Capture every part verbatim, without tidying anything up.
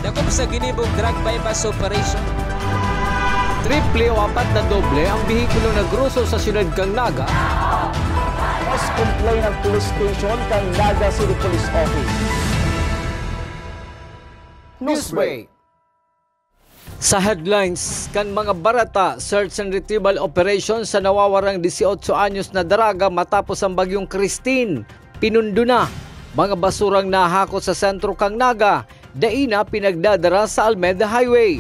Hukom sa ginibong drug buy-bust operation. Triple o apat na doble ang bihikulo na groso sa siyudad kan Naga. Mas complain ang police station kan Naga City Police Office. Newsbreak. Sa headlines kan mga bareta, search and retrieval operation sa nawawarang dieciocho anyos na daraga matapos ang bagyong Christine. Pinundo na. Mga basurang nahakot sa sentro kan Naga, dai na pinagdadara sa Almeda Highway.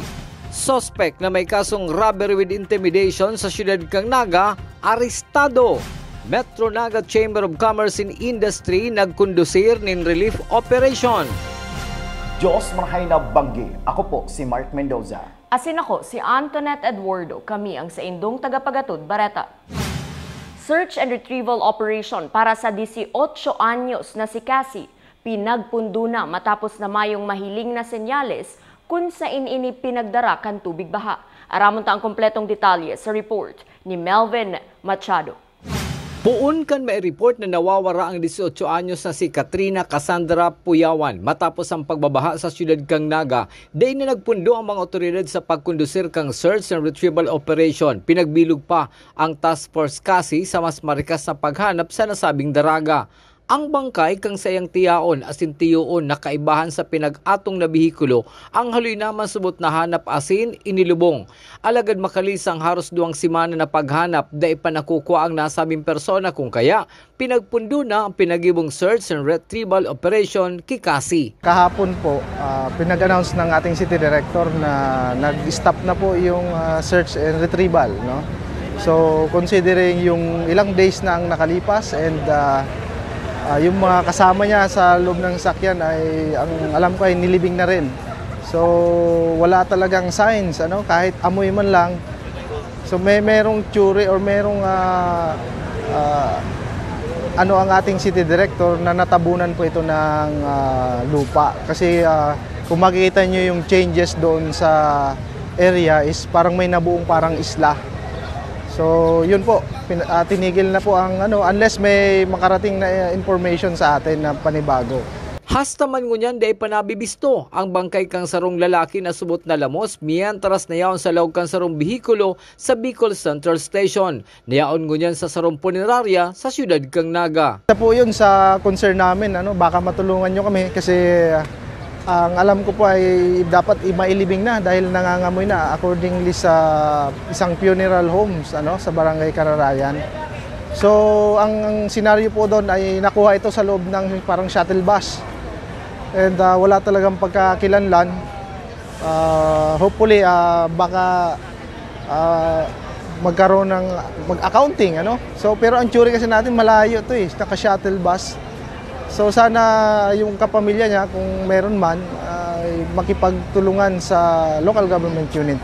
Suspect na may kasong robbery with intimidation sa siyudad kan Naga, arestado. Metro Naga Chamber of Commerce and Industry nagkondusir nin relief operation. Diyos marahay na banggi. Ako po si Mark Mendoza. Asin ako si Antoinette Eduardo. Kami ang saindong tagapagatod bareta. Search and retrieval operation para sa dieciocho anyos na si Cassie pinagpundo na matapos na mayong mahiling na senyales kun sain ini pinagdara kan tubig baha. Aramon ta ang kompletong detalye sa report ni Melvin Machado. Poon kan mai-report na nawawara ang dieciocho anyos na si Katrina Cassandra Puyawan matapos ang pagbabaha sa siyudad kan Naga, dai na nagpundo ang mga otoridad sa pagkondusir kan search and retrieval operation. Pinagbilog pa ang Task Force Cassie sa mas marikas na paghanap sa nasabing daraga. Ang bangkay kan saiyang tiyaon asin tiyoon na kaibahan sa pinag-atong na behikulo ang haloy na man subot nahanap asin inilubong. Alagad makalisang haros duwang semana na paghanap, dai pa nakukua ang nasabing persona, kun kaya pinagpundo na ang pinagibong search and retrieval operation ki Cassie. Kahapon po, ah, pinag-announce ng ating city director na nag-stop na po yung, ah, search and retrieval, no? So, considering yung ilang days na ang nakalipas and, ah, ah, yung mga kasama niya sa loob ng sakyan ay, ang alam ko ay nilibing na rin. So, wala talagang signs, ano, kahit amoy man lang. So, may, merong theory or merong, ah, ah, ano ang ating city director na natabunan po ito ng, ah, lupa. Kasi, ah, kung makikita nyo yung changes doon sa area is parang may nabuong parang isla. So, yun po, pin-, ah, tinigil na po ang ano, unless may makarating na, eh, information sa atin na panibago. Hasta man ngunyan dai pa nabibisto ang bangkay kan sarong lalaki na subot nalamos mientras nayaon sa laog kan sarong behikulo sa Bicol Central Station. Nayaon ngunyan sa sarong punerarya sa siyudad kan Naga. Isa po yun sa concern namin, ano, baka matulungan nyo kami kasi, ah, ang alam ko po ay dapat i-, mailibing na dahil nangangamoy na, accordingly sa isang funeral homes, ano, sa Barangay Kararayan. So, ang, ang senaryo po doon ay nakuha ito sa loob ng parang shuttle bus. And, ah, wala talagang pagkakilanlan. Ah, hopefully, ah, baka, ah, magkaroon ng mag-accounting, ano? So, pero ang theory kasi natin malayo 'to, eh, naka-shuttle bus. So, sana yung kapamilya niya, kung meron man, ay makipagtulungan sa local government unit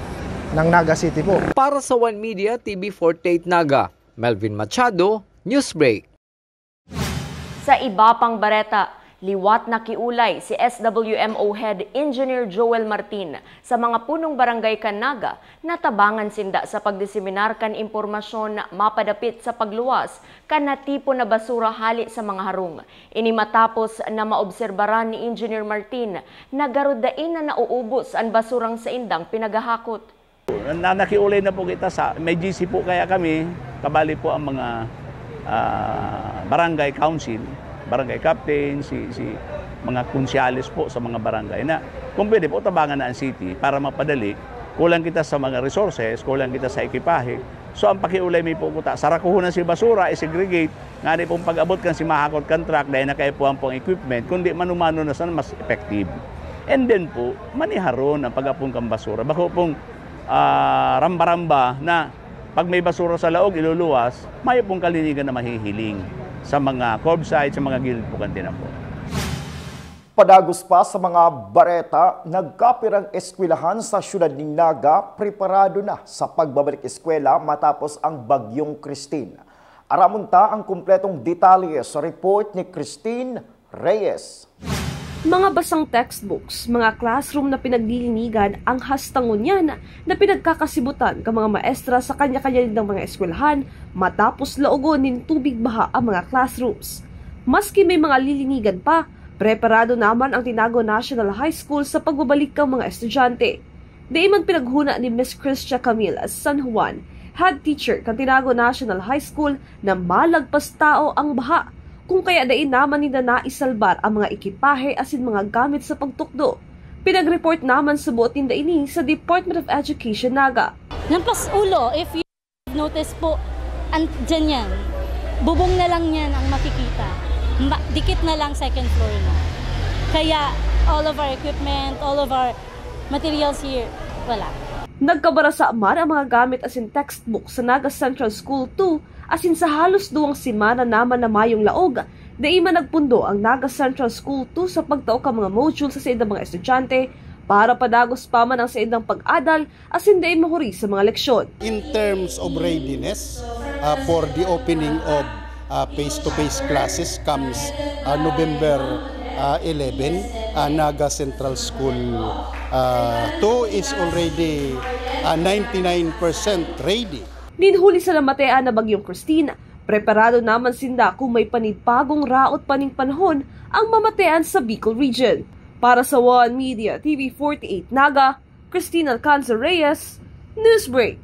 ng Naga City po. Para sa One Media, T V forty-eight Naga, Melvin Machado, Newsbreak. Sa iba pang bareta, liwat nakiulay si S W M O Head Engineer Joel Martin sa mga punong barangay kan Naga na tabangan sinda sa pagdiseminar kan impormasyon mapadapit sa pagluwas kan natipon na basura hale sa mga harong. Ini matapos na maobserbaran ni Engineer Martin na garo dai na nauubos an basurang saindang pinaghahakot. Na, nakiulay na po kita sa, may G C po kaya kami, kabali po ang mga, ah, barangay council, barangay captain, si, si mga konsyales po sa mga barangay na kung pwede po, tabangan na ang city para mapadali. Kulang kita sa mga resources, kulang kita sa ekipahe. So, ang pakiulay mi po kuta, sarakuhon na si basura, i-segregate, ngani pong pag-abot kan si mahakot kan truck, dahil nakaipuhan pong equipment, kundi mano-mano na sana mas effective. And then po, maniharon ang pag-apon kan basura. Bako pong ah, ramba-ramba na pag may basura sa laog, iluluwas, mayo pong kalinigan na mahihiling sa mga curbside, sa mga gilid po kan tinapon. Padagos pa sa mga bareta, nagkapirang eskwelahan sa siyudad nin Naga preparado na sa pagbabalik eskwela matapos ang Bagyong Christine. Aramon ta ang kumpletong detalye sa report ni Christine Reyes. Mga basang textbooks, mga classroom na pinaglilinigan ang hasta ngunyan na pinagkakasibutan kan mga maestra sa kanya-kanya nindang mga eskwelahan matapos laogon nin tubig baha ang mga classrooms. Maski may mga lilinigan pa, Preparado naman ang Tinago National High School sa pagbabalik kan mga estudyante. Dai man pinaghona ni Miss Christia Camille San Juan, head teacher kan Tinago National High School, na malagpas tao ang baha, kung kaya dai naman ninda naisalbar ang mga ekipahe asin mga gamit sa pagtukdo. Pinag-report naman sa buot ninda ini sa Department of Education Naga. Lampas ulo, if you notice po, an dyan yan. Bubong na lang yan ang makikita. Ma- dikit na lang second floor na. Kaya all of our equipment, all of our materials here, wala. Nagkabarasa man ang mga gamit asin textbook sa Naga Central School two, asin sa halos duwang semana naman na mayong laog, dai man nagpundo ang Naga Central School two sa pagtao kan mga module sa saindang mga estudyante para padagos pa man ang saindang pag-adal asin dai mahuri sa mga leksyon. In terms of readiness uh, for the opening of uh, face-to-face classes comes uh, November uh, eleven, uh, Naga Central School uh, two is already uh, ninety-nine percent ready. Nin huli sa namatean na Bagyong Christine, preparado naman sinda kung may panibagong raot pa ning panahon ang mamatean sa Bicol Region. Para sa One Media T V forty-eight Naga, Christine Alcanza Reyes, Newsbreak.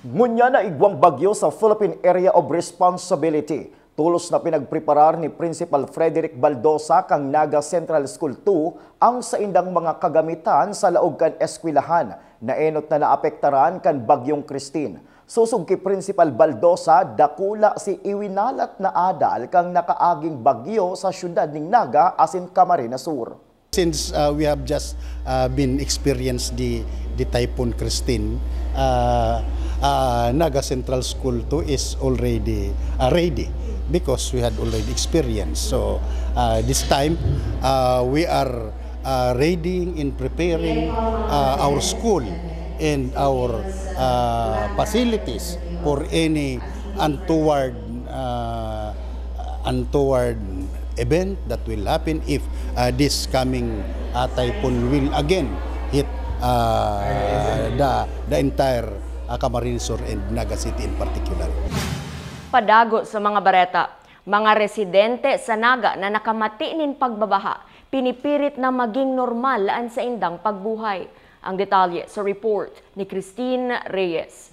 Ngunyan na igwang bagyo sa Philippine Area of Responsibility. Tolos na pinagpreparar ni Principal Frederick Baldosa kan Naga Central School two ang saindang mga kagamitan sa laog kan eskwelahan na enot na naapektaran kan Bagyong Christine. Sosog ki Principal Baldosa, dakula si iwinalat na adal kan nakaaging bagyo sa syudad nin Naga asin Camarines Sur. Since uh, we have just uh, been experienced the the Typhoon Christine, uh, uh, Naga Central School two is already uh, ready because we had already experienced. So uh, this time uh, we are uh, ready in preparing uh, our school and our uh, facilities for any untoward uh, untoward event that will happen if uh, this coming uh, typhoon will again hit uh, the the entire uh, Camarines Sur and Naga City in particular. Padago sa mga bareta, mga residente sa Naga na nakamati nin pagbabaha, pinipirit na maging normal an saindang pagbuhay. Ang detalye sa report ni Christine Reyes.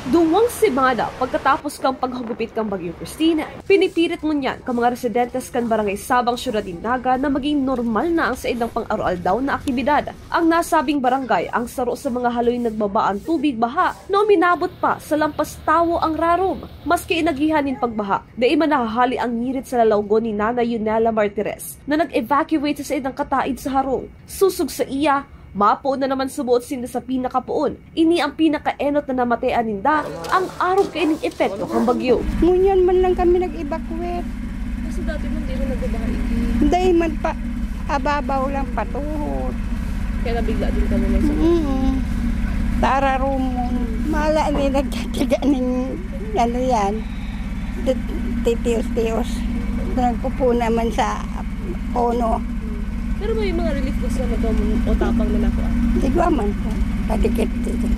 Duwang semana pagkatapos kan paghagupit kan Bagyong Christine, pinipirit ngunyan kan mga residentes kan Barangay Sabang, Syudad nin Naga na maging normal na ang saindang pang-aroaldaw na aktibidad. Ang nasabing barangay ang saro sa mga haloy nagbaba an tubig baha na uminabot pa sa lampas tawo ang rarom. Maski inagihan nin pagbaha, dai man nahahali ang ngirit sa lalawgon ni Nanay Yunela Martires na nag-evacuate sa saindang kataid sa harong. Sosog saiya, mapoon na naman suboot sinda sa pinakapoon. Ini ang pinakaenot na namatean ninda, ang arog kaining epekto kan bagyo. Ngunyan man lang kami nag-evacuate. Kasi dati man di man nagbabaha ini. Dai man pa, ababaw lang patuhod. Kaya nabigla din kami man sa Mm. Tararumon. Mala ni nagtitiga ning ano yan. Titios-tios. Nagpupo naman sa puno. Pero may mga relief goods naman to o tapang na nakuha. Igwa man po. Padikit dito.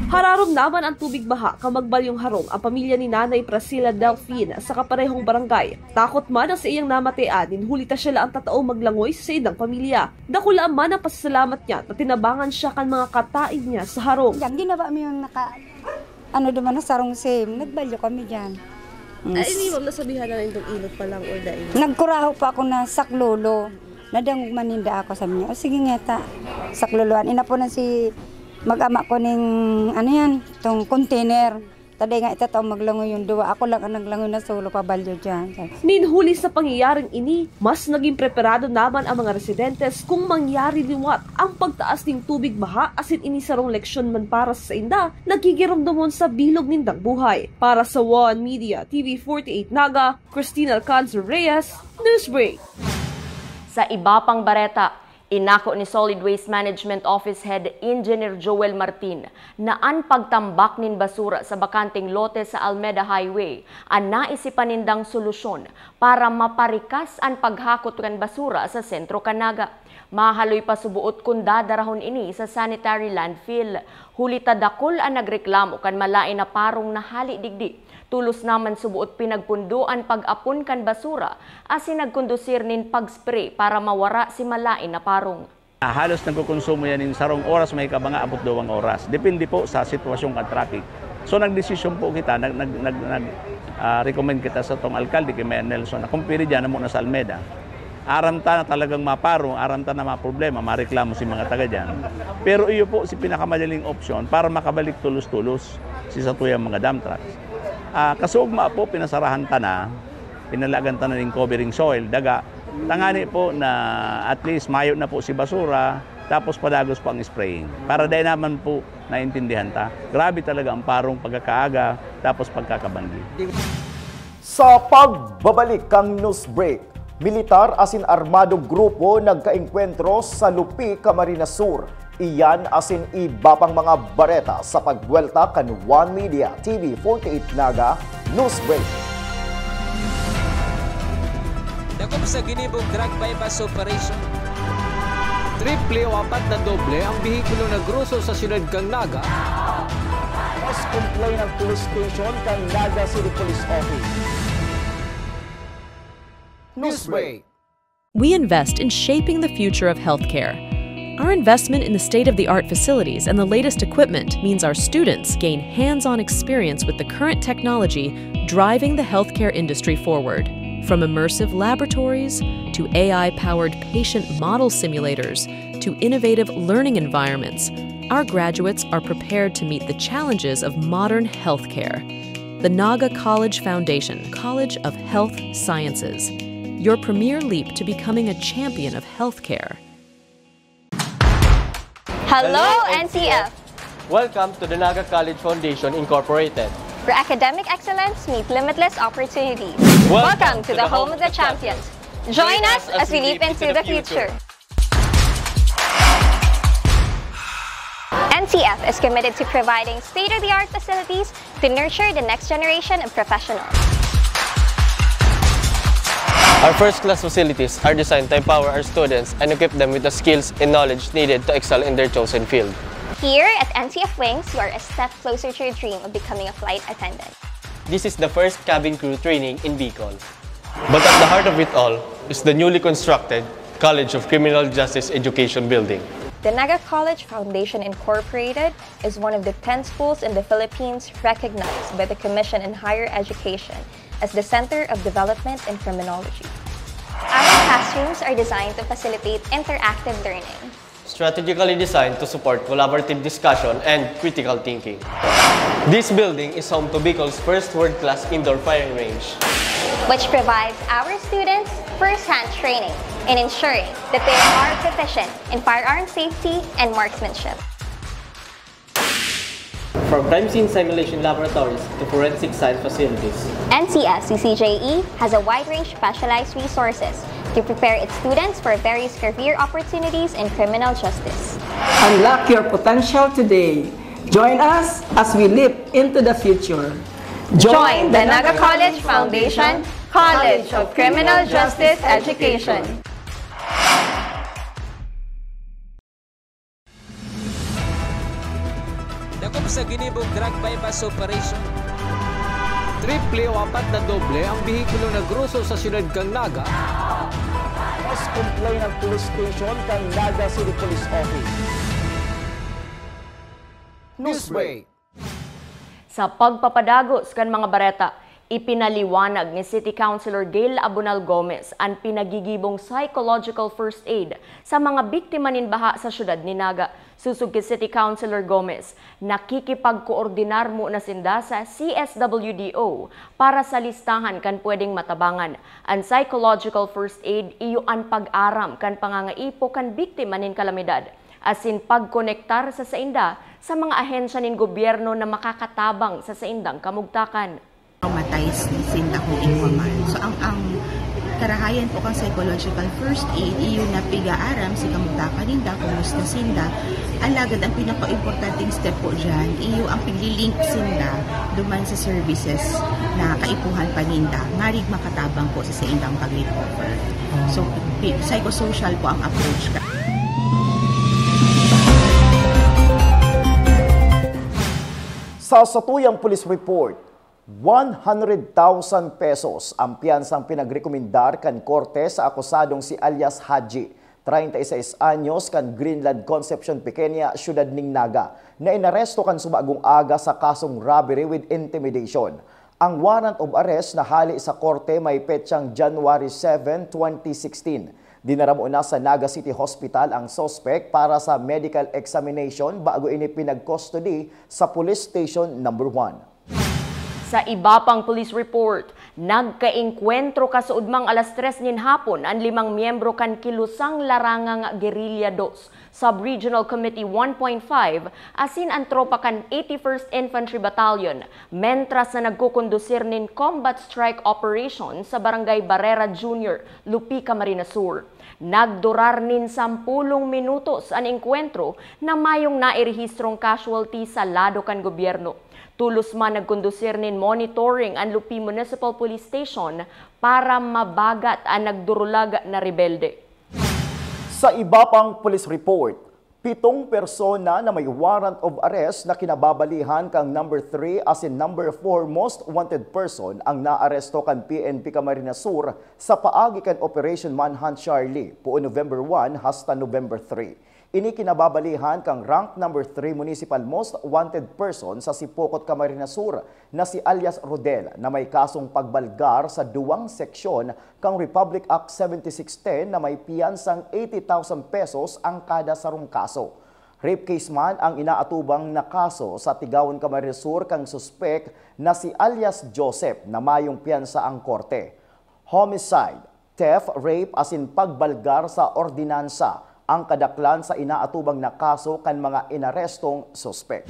Hararom naman ang tubig baha kan magbalyong harong ang pamilya ni Nanay Priscilla Delfin sa kaparehong barangay. Takot man ang sa iyang namatean nin huli ta siya lang ang tatao maglangoy sa saindang pamilya. Dakula man ang pasasalamat niya na tinabangan siya kan mga kataid niya sa harong. Yan, ginawa mo yung naka, ano naman na sarong sim, nagbalyo kami dyan. Ay, hindi, ma'am, nasabihan na rin itong inot pa lang or dahil. Nagkuraho po ako na saklolo. Nadangog man ninda ako, sabi niya, "O sige nga ta, sakloloan." Inapo na si mag-ama ko ning, ano yan, tong container. Taday nga itataw maglangoy yung duwa. Ako lang ang naglangoy na solo pabalyo dyan. Sabi. Nin huli sa pangyayaring ini, mas naging preparado naman ang mga residentes kung mangyari liwat ang pagtaas ning tubig baha asin ini sarong leksyon man para sa sainda, nagkikiromdomon sa bilog nindang buhay. Para sa One Media, T V forty-eight Naga, Christine Alcanzar Reyes, Newsbreak. Sa iba pang bareta, Inako ni Solid Waste Management Office Head Engineer Joel Martin na an pagtambak nin basura sa bakanteng lote sa Almeda Highway an naisipan nindang solusyon para maparikas an paghakot kan basura sa sentro kan Naga. Mahaloy pa suboot kun dadarahon ini sa sanitary landfill, huli ta dakul an nagreklamo kan malaen na parong na hali digdi. Tolos naman suboot pinagpundo an pag-apon kan basura asin nagkondusir nin pag-spray para mawara si malaen na parong. Ah, halos nagkokonsumo yan nin sarong oras, may kabanga abot duwang oras. Depende po sa sitwasyon kan traffic. So, nagdesisyon po kita, nag-, nag-, nag-, nag-, ah, recommend kita sa tong alkalde, kay Mayor Nelson, na kung pwede dyan, amo na sa Almeda. Aram ta na talagang maparong, aram ta na maproblema, mareklamo si mga taga dyan. Pero iyo po si pinakamadaling opsyon para makabalik tulos-tulos si satuyang mga dump trucks. Ah, kasuugma po, pinasarahan ta na, pinalagan ta na ning covering soil, daga. Tangani po na at least mayo na po si basura, tapos padagos po ang spraying. Para dai naman po naintindihan ta. Grabe talaga ang parong pagkakaaga, tapos pagkakabanggi. Sa pagbabalik kan news break, militar asin armadong grupo nagkaengkwentro sa Lupi, Camarines Sur. Iyan asin iba pang mga bareta sa pagbuwelta kan One Media T V forty-eight Naga News Break. Dakop sa ginibong drug buy-bust operation. Triple o apat na doble ang behikulo na groso sa siyudad kan Naga. Mas complain ang police station kan Naga City Police Office. Newsbreak. We invest in shaping the future of healthcare. Our investment in the state-of-the-art facilities and the latest equipment means our students gain hands-on experience with the current technology driving the healthcare industry forward. From immersive laboratories to A I-powered patient model simulators to innovative learning environments, our graduates are prepared to meet the challenges of modern healthcare. The Naga College Foundation, College of Health Sciences, your premier leap to becoming a champion of healthcare. Hello, N C F! Welcome to the Naga College Foundation Incorporated, where academic excellence meets limitless opportunities. Welcome to the home of the champions. Join us as we leap into the future. N C F is committed to providing state-of-the-art facilities to nurture the next generation of professionals. Our first-class facilities are designed to empower our students and equip them with the skills and knowledge needed to excel in their chosen field. Here at N C F Wings, you are a step closer to your dream of becoming a flight attendant. This is the first cabin crew training in Bicol. But at the heart of it all is the newly constructed College of Criminal Justice Education Building. The Naga College Foundation Incorporated is one of the ten schools in the Philippines recognized by the Commission on Higher Education as the Center of Development in Criminology. Our classrooms are designed to facilitate interactive learning, strategically designed to support collaborative discussion and critical thinking. This building is home to Bicol's first world-class indoor firing range, which provides our students first-hand training in ensuring that they are proficient in firearm safety and marksmanship. From crime scene simulation laboratories to forensic science facilities, N C F C C J E has a wide range of specialized resources to prepare its students for various career opportunities in criminal justice. Unlock your potential today. Join us as we leap into the future. Join the Naga College Foundation College of Criminal Justice Education. Dakop sa ginibong drug buy-bust operation. Triple o apat na doble ang behikulo na groso sa siyudad kan Naga. Mas complain ang police station kan Naga City Police Office. Newsbreak. Sa pagpapadagos kan mga bareta, ipinaliwanag ni City Councilor Gail Abonal Gomez an pinagigibong psychological first aid sa mga biktima nin baha sa siyudad nin Naga. Sosog ki City Councilor Gomez, nakikipagkoordinar muna sinda sa C S W D O para sa listahan kan pwedeng matabangan. An psychological first aid iyo an pag-aram kan pangangaipo kan biktima nin kalamidad, asin pagkonektar sa sainda sa mga ahensya nin gobyerno na makakatabang sa saindang kamugtakan. Traumatized sinda kung inuwaman. So, ang, ang, Karahayan po kan psychological first aid, iyo na pig-aaram si kamuta kaninda, kumusta sinda. Alagad ang pinaka-importanting step po diyan, iyo ang pigli-link sinda duman sa services na kaipuhan pa ninda, ngarig makatabang po sa saindang pag-recover. So, pi-, psychosocial po ang approach. Sa satuyang police report, one hundred thousand pesos ang piyansang pinagrekomendar kan korte sa akusadong si alias Haji, treinta y seis anyos, kan Greenland, Concepcion Pequeña, siyudad nin Naga, na inaresto kan subagong aga sa kasong robbery with intimidation. Ang warrant of arrest na hale sa korte may petsang January seven, twenty sixteen. Dinara muna sa Naga City Hospital ang suspek para sa medical examination bago ini pinag-custody sa Police Station Number One. Sa iba pang police report, nagkaengkwentro kasuodmang alas tres nin hapon an limang miyembro kan Kilusang Larangang Guerrilla Dos, Sub-Regional Committee one point five, asin an tropa kan eighty-first Infantry Battalion, mentras na nagkukondusir nin combat strike operation sa Barangay Barrera Junior, Lupi, Camarines Sur. Nagdurar nin sampulong minutos an engkwentro na mayong nairehistrong casualty sa lado kan gobyerno. Tolos man nagkondusir nin monitoring an Lupi Municipal Police Station para mabagat an nagdurulag na rebelde. Sa iba pang police report, pitong persona na may warrant of arrest na kinababalihan kan number three asin number four most wanted person ang naaresto kan P N P Camarines Sur sa paagi kan Operation Manhunt Charlie, poon November one hasta November three. Ini kinababalihan kan rank number three municipal most wanted person sa Sipocot, Camarines Sur, na si alias Rodel, na may kasong pagbalgar sa duwang seksyon kan Republic Act seventy-six ten na may piyansang eighty thousand pesos ang kada sarong kaso. Rape case man ang inaatubang na kaso sa Tigaon, Camarines Sur, kan suspek na si alias Joseph, na mayong piyansa ang korte. Homicide, theft, rape asin pagbalgar sa ordinansa ang kadaklan sa inaatubang na kaso kan mga inarestong suspek.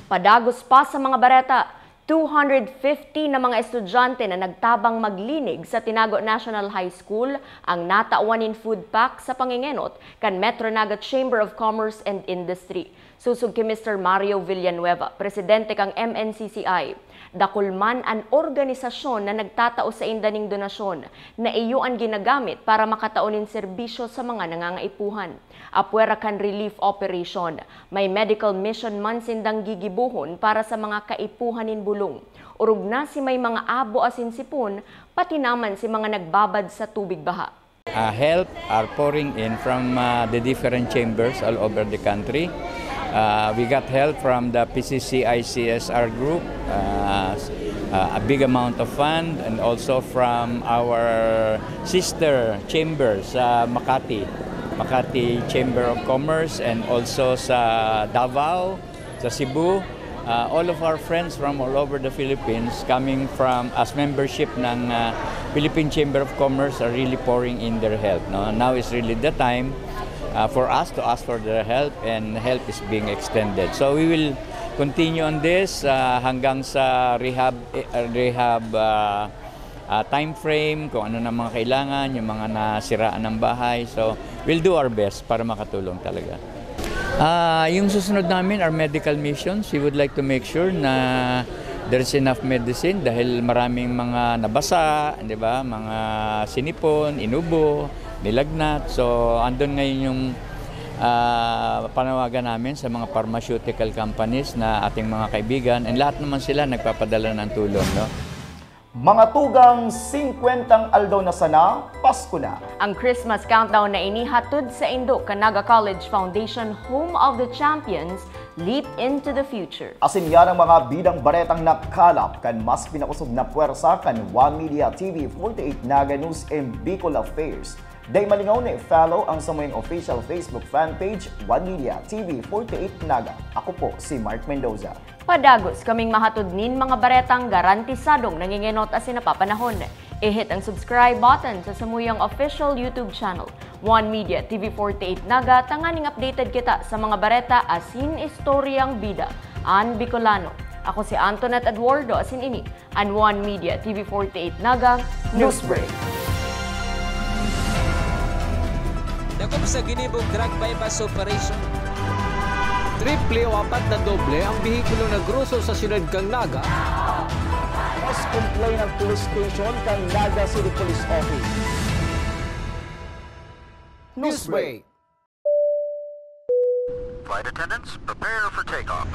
Padagos pa sa mga bareta, two hundred fifty na mga estudyante na nagtabang maglinig sa Tinago National High School ang natawan nin food pack sa pangengenot kan Metro Naga Chamber of Commerce and Industry. Sosog ki Mister Mario Villanueva, presidente kan M N C C I, dakul man an organisasyon na nagtatao sainda nin donasyon na iyo an ginagamit para makatao nin serbisyo sa mga nangangaipuhan. Apwera kan relief operation, may medical mission man sindang gigibohon para sa mga kaipuhan nin bulong. Orog na si may mga abo asin sipon, pati naman si mga nagbabad sa tubig baha. Uh, help are pouring in from, uh, the different chambers all over the country. Uh, we got help from the P C C I C S R group, uh, s-, uh, a big amount of fund, and also from our sister chambers, uh, Makati, Makati Chamber of Commerce, and also sa Davao, sa Cebu, uh, all of our friends from all over the Philippines coming from as membership ng, uh, Philippine Chamber of Commerce are really pouring in their help, no? Now is really the time, uh, for us to ask for their help, and help is being extended. So we will continue on this, uh, hanggang sa rehab, eh, rehab, uh, ah, time frame, kung ano na mga kailangan, yung mga nasiraan ng bahay. So, we'll do our best para makatulong talaga. Ah, yung susunod namin are medical missions. We would like to make sure na there's enough medicine dahil maraming mga nabasa, di ba? Mga sinipon, inubo, nilagnat. So, andun ngayon yung, ah, panawagan namin sa mga pharmaceutical companies na ating mga kaibigan. And lahat naman sila nagpapadala ng tulong, no? Mga tugang, singkwentang aldaw na sana, Pasko na. Ang Christmas countdown na ini hatod saindo kan Naga College Foundation, home of the champions, leap into the future. Asin yan ang mga bidang baretang nakalap kan mas pinakosog na pwersa kan One Media T V forty-eight Naga News and Bicol Affairs. Dai malingaw na i-follow ang samuyang official Facebook fan page, One Media T V forty-eight Naga. Ako po si Mark Mendoza. Padagos kaming mahatod nin mga baretang garantisadong nangengenot asin napapanahon. I-hit ang subscribe button sa samuyang official YouTube channel, One Media T V forty-eight Naga, tanganing updated kita sa mga bareta asin istoryang bida an Bicolano. Ako si Antoinette Eduardo, asin ini an One Media T V forty-eight Naga News Break. Dakop sa ginibong drug buy-bust operation. Triple o apat na doble ang behikulo na groso sa siyudad kan Naga. Mas complain ang police station kan Naga City Police Office. Newsbreak. Flight attendants, prepare for takeoff.